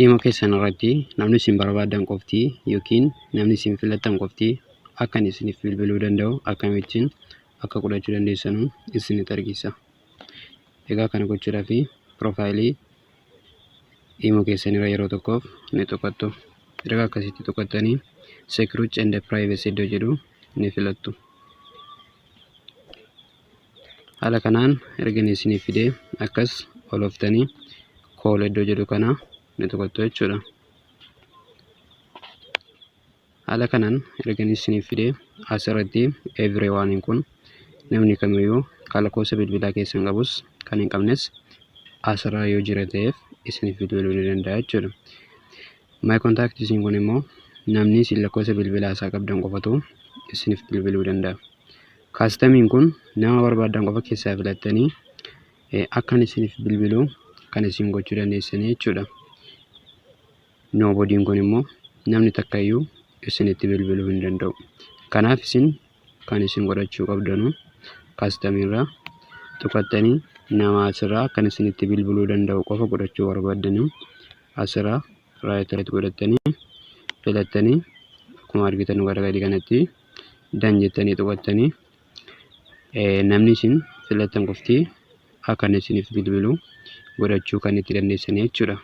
Imo keessan irratti namni isin barbaadan qofti yookiin namni isin filattan qofti akka inni isiniif bilbiluu danda'u akkamittiin akka godhachuu dandeessanu isinitti argisiisa. Egaa kana gochuudhaaf piroofaayilii imo keessan irra yeroo tokkoof ni tuqattu. Erga akkasitti tuqattanii, Security and Privacy iddoo jedhu ni filattu. Haala kanaan erga inni isiniif fidee, akkas olooftanii call iddoo jedhu kana ni tuqattu jechuudha. Haala kanaan erga inni isiniif fidee, asirratti everyone kun namni kamiyyuu kan lakkoofsa bilbilaa keessan qabus kan hin qabnes asirra yoo jira ta'eef isiniif bilbiluu ni danda'a jechuudha. My contact isin kun immoo namni isin lakkoofsa bilbilaa isaa qabdan qofatu isiniif bilbiluu danda'a. Customiin kun nama barbaadan qofa keessaa filattanii akka inni isiniif bilbilu kan isin gochuu dandeessanii jechuudha. Nobodyn kun immoo namni takkayyuu isinitti bilbiluu hin danda'u. Kanaaf isin kan isin godhachuu qabdanu customiirraa tuqattanii nama asirraa kan isinitti bilbiluu danda'u qofa godhachuu barbaaddanii asirraa right right godhattanii filattanii, akkuma argitan gara gadii kanatti done jettanii tuqattanii, namni isin filattan qofti akka inni isiniif bilbilu godhachuu kan itti dandeessanii jechuudha.